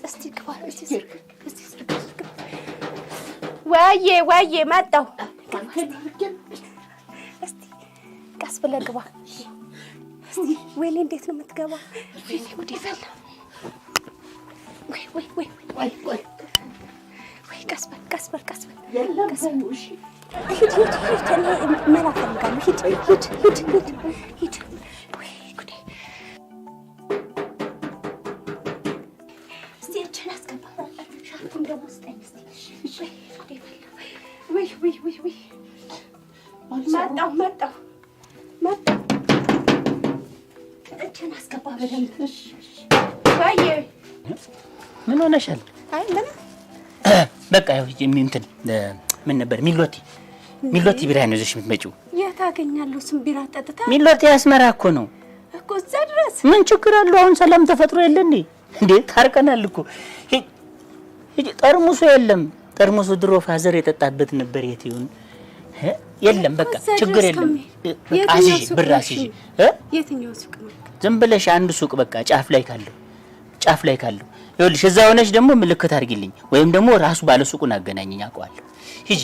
እስቲ ግባ፣ እስቲ ግባ። ወዬ ወዬ፣ መጣሁ። እስቲ ቀስ ብለህ ግባ። እስቲ ወይኔ፣ እንዴት ነው የምትገባ? ወይኔ ጉዴ ፈላ። ወይ ወይ ወይ ወይ ወይ! ወይ፣ ቀስ በል፣ ቀስ በል፣ ቀስ በል። የለም በይው፣ እሺ። ሂድ ሂድ ሂድ፣ እኔ መላ እፈልጋለሁ። ሂድ ሂድ ሂድ ሂድ ሂድ። ወይ ጉዴ! እስቲ እጅህን አስገባ። ሻርፑን ደግሞ ስጠኝ እስቲ። ወይ ጉዴ ፈላ! ወይ ወይ ወይ ወይ! መጣሁ መጣሁ መጣሁ። እጅህን አስገባ በደንብ። ወይዬ! ምን ሆነሻል? አይ ምንም። በቃ ያው እንትን ምን ነበር፣ ሚሎቲ፣ ሚሎቲ ቢራ ነው ይዘሽ የምትመጪው። የት አገኛለሁ? እሱን ቢራ ጠጥታ ሚሎቲ አስመራ እኮ ነው። እኮ እዛ ድረስ? ምን ችግር አለው? አሁን ሰላም ተፈጥሮ የለ እንዴ? እንዴ ታርቀናል እኮ። ሂጂ፣ ጠርሙሱ የለም። ጠርሙሱ ድሮ father የጠጣበት ነበር። የት ይሁን? የለም። በቃ እዛ ችግር ድረስ የለም። ከሚሄድ በቃ የትኛው አስይዢ፣ ሱቅ ብር ነው? አስይዢ። እሺ? እ? የትኛው ሱቅ ነው? ዝም ብለሽ አንድ ሱቅ በቃ ጫፍ ላይ ካለው ይኸውልሽ፣ እዛ ሆነሽ ደግሞ ምልክት አድርጊልኝ ወይም ደግሞ ራሱ ባለ ሱቁን አገናኘኝ፣ አውቀዋለሁ። ሂጂ።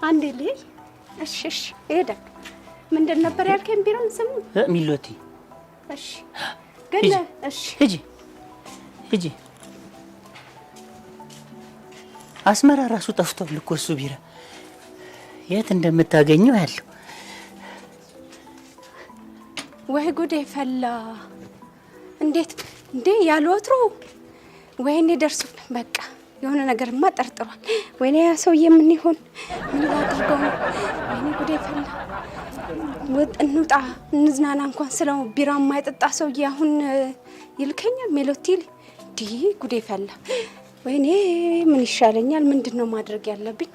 አንዴ ልሂድ። እሺ እሺ፣ እሄዳለሁ። ምንድን ነበር ያልከኝ? ቢራውን ስሙ? ሚሎቲ። እሺ ግን ሂጂ። እሺ። ሂጂ ሂጂ። አስመራ ራሱ ጠፍቷል እኮ እሱ ቢራ፣ የት እንደምታገኘው ያለው። ወይ ጉዴ ፈላ! እንዴት እንዴ ያለ ወትሮ! ወይኔ ደርሶብን። በቃ የሆነ ነገርማ ጠርጥሯል። ወይኔ ያ ሰውዬ ምን ይሆን? ምን ላድርገው ነው? ወይኔ ጉዴ ፈላ! ወጥ እንውጣ እንዝናና እንኳን ስለው ቢራ የማይጠጣ ሰውዬ አሁን ይልከኛል ሜሎቲ። ዲ ጉዴ ፈላ! ወይኔ ምን ይሻለኛል? ምንድን ነው ማድረግ ያለብኝ?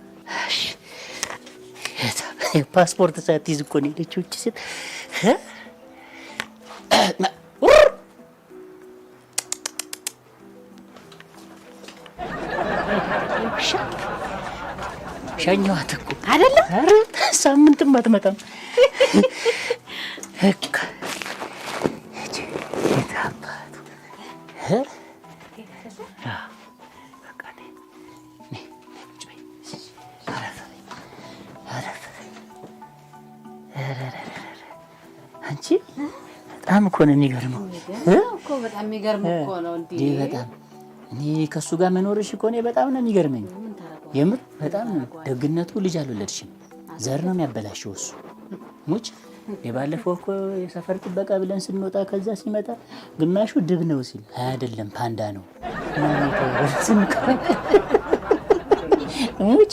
ፓስፖርት ሳትይዝ እኮ ነው የሄደችው እቺ ሴት። እ? ውር! ውሻ! ሸኘኋት እኮ። አይደለም? ኧረ ሳምንትም አትመጣም። በቃ የት አባቱ እ? አዎ፣ በቃ ነይ፣ ነይ፣ ነይ፣ ቁጭ በይ። አረፍ በይ፣ አረፍ በይ። ኧረ ኧረ ኧረ፣ አንቺ በጣም እኮ ነው የሚገርመው እ? እኮ በጣም የሚገርም እኮ ነው። እንዴ! እንዴ በጣም፣ እኔ ከእሱ ጋር መኖርሽ እኮ እኔ በጣም ነው የሚገርመኝ። የምር በጣም ነው። ደግነቱ ልጅ አልወለድሽም። ዘር ነው የሚያበላሸው እሱ። ሙች የባለፈው እኮ የሰፈር ጥበቃ ብለን ስንወጣ ከዛ ሲመጣ ግማሹ ድብ ነው ሲል አይ አይደለም ፓንዳ ነው ምናምን የተባለ ሙች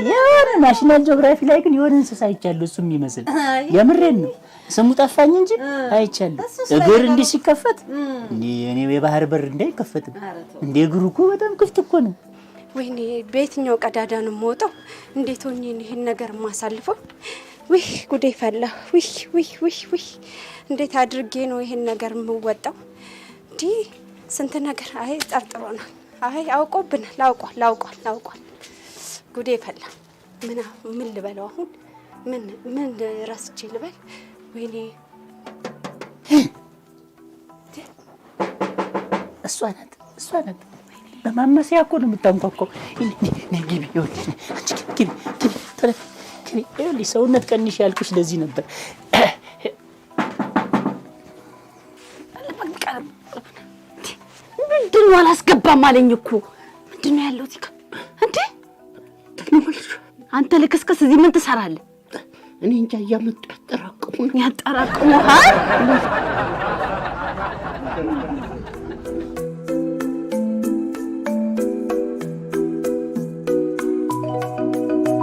የሆነ National Geography ላይ ግን የሆነ እንስሳ አይቻለሁ እሱ የሚመስል። የምሬን ነው፣ ስሙ ጠፋኝ እንጂ አይቻለሁ። እግር እንዲህ ሲከፈት እንዲህ እኔ የባህር በር እንዲህ አይከፈትም እንዴ? እግሩ እኮ በጣም ክፍት እኮ ነው። ወይኔ በየትኛው ቀዳዳ ነው የምወጣው? እንዴት ሆኜ ነው ይሄን ነገር የማሳልፈው? ውይ ጉዴ ፈላ! ውይ ውይ ውይ ውይ! እንዴት አድርጌ ነው ይሄን ነገር የምወጣው? እንዲህ ስንት ነገር። አይ ጠርጥሮናል። አይ አውቆብናል። አውቋል አውቋል አውቋል። ጉዴ ፈላ! ምን ምን ልበለው አሁን? ምን ምን ረስቼ ልበል? ወይኔ! እሷ ናት፣ እሷ ናት። በማማሰያ እኮ ነው የምታንኳኳው። ነይ ግቢ፣ ይኸውልሽ፣ አንቺ ግቢ ግቢ ቶሎ ግቢ። ይኸውልሽ ሰውነት ቀንሽ ያልኩሽ ለዚህ ነበር። ምንድን ነው አላስገባም አለኝ እኮ። ምንድን ነው ያለው እዚህ ጋር እንዴ? አንተ ልክስክስ እዚህ ምን ትሰራለህ? እኔ እንጃ፣ እያመጡ ያጠራቅሙ ነው። ያጠራቅሙሃል።